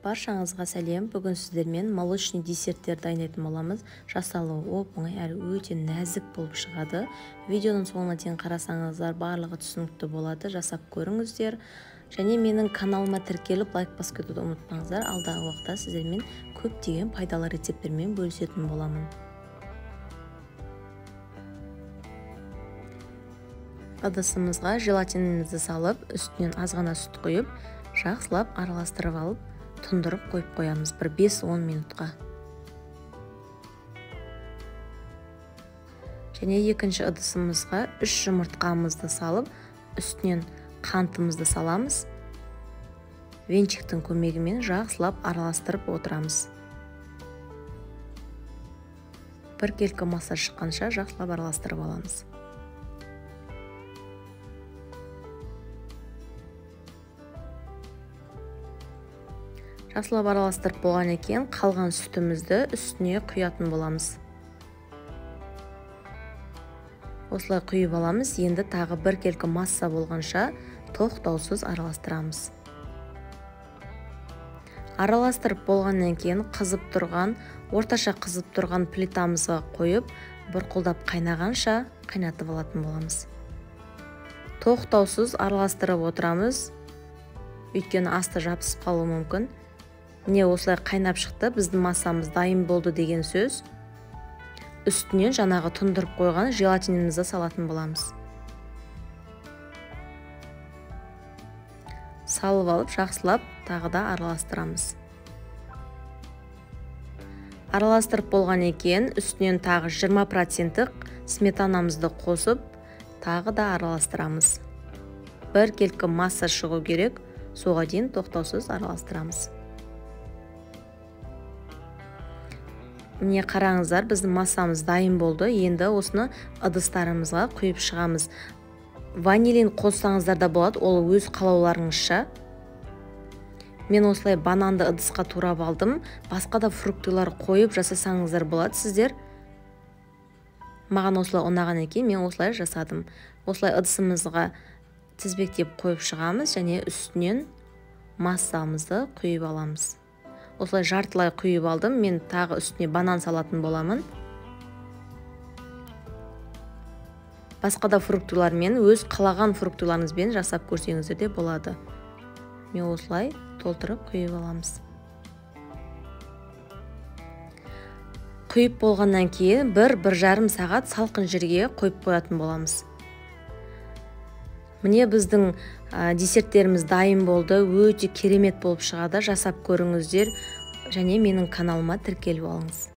Баршаңызға сәлем. Бүгін сіздермен молочный десерттер дайындайтын боламыз. Жасалуы оп-оңай әрі өте нәзік болып шығады. Видеоның соңына дейін қарасаңыздар барлығы түсінікті болады. Жасап көріңіздер. Және менің каналыма тіркеліп лайк басып кетуді ұмытпаңыздар. Алдағы уақытта сіздермен көптеген пайдалы рецепттермен бөлісетін боламын. Ыдысымызға желатинімізді салып, үстінен аз ғана сүт құйып, жақсылап араластырып алып, тұндырып қойып қоямыз бір 5-10 минутқа. Және екінші ыдысымызға 3 жұмыртқамызды салып, үстінен қантымызды саламыз. Венчиктің көмегімен жақсылап араластырып отырамыз. Біркелкі масса шыққанша жақсылап араластырып аламыз. Жақсылап араластырып болған екен, қалған сүтімізді үстіне құятын боламыз. Осылай құйып аламыз. Енді тағы біркелкі масса болғанша тоқтаусыз араластырамыз. Араластырып болғаннан кейін қызып тұрған, орташа қызып тұрған плитамызға қойып, бұрқылдап қайнағанша қайнатып алатын боламыз. Тоқтаусыз араластырып отырамыз, өйткені асты жабысып қалуы мүмкін. Міне осылай қайнап шықты, біздің массамыз дайын болды деген сөз. Үстінен жаңағы тұндырып қойған желатинімізді салатын боламыз. Салып алып жақсылап тағы да араластырамыз. Араластырып болған екен, үстінен тағы 20% сметанамызды қосып, тағы да араластырамыз. Біркелкі масса шығу керек, соға дейін тоқтаусыз араластырамыз. Міне қараңыздар, біздің массамыз дайын болды. Енді осыны ыдыстарымызға құйып шығамыз. Ванилин қоссаңыздар да болады, ол өз қалауларыңызша. Мен осылай бананды ыдысқа турап алдым. Басқа да фруктылар қойып жасасаңыздар болады сіздер. Маған осылай ұнаған екен, мен осылай жасадым. Осылай ыдысымызға тізбектеп қойып шығамыз және үстінен массамызды құйып аламыз. Осылай жартылай құйып алдым. Мен тағы үстіне банан салатын боламын. Басқа да фруктылармен, өз қалаған фруктыларыңызбен жасап көрсеңіздер де болады. Мен осылай толтырып құйып аламыз. Құйып болғаннан кейін 1-1,5 сағат салқын жерге қойып қоятын боламыз. Міне біздің десерттеріміз дайын болды. Өте керемет болып шығады. Жасап көріңіздер және менің каналыма тіркеліп алыңыз.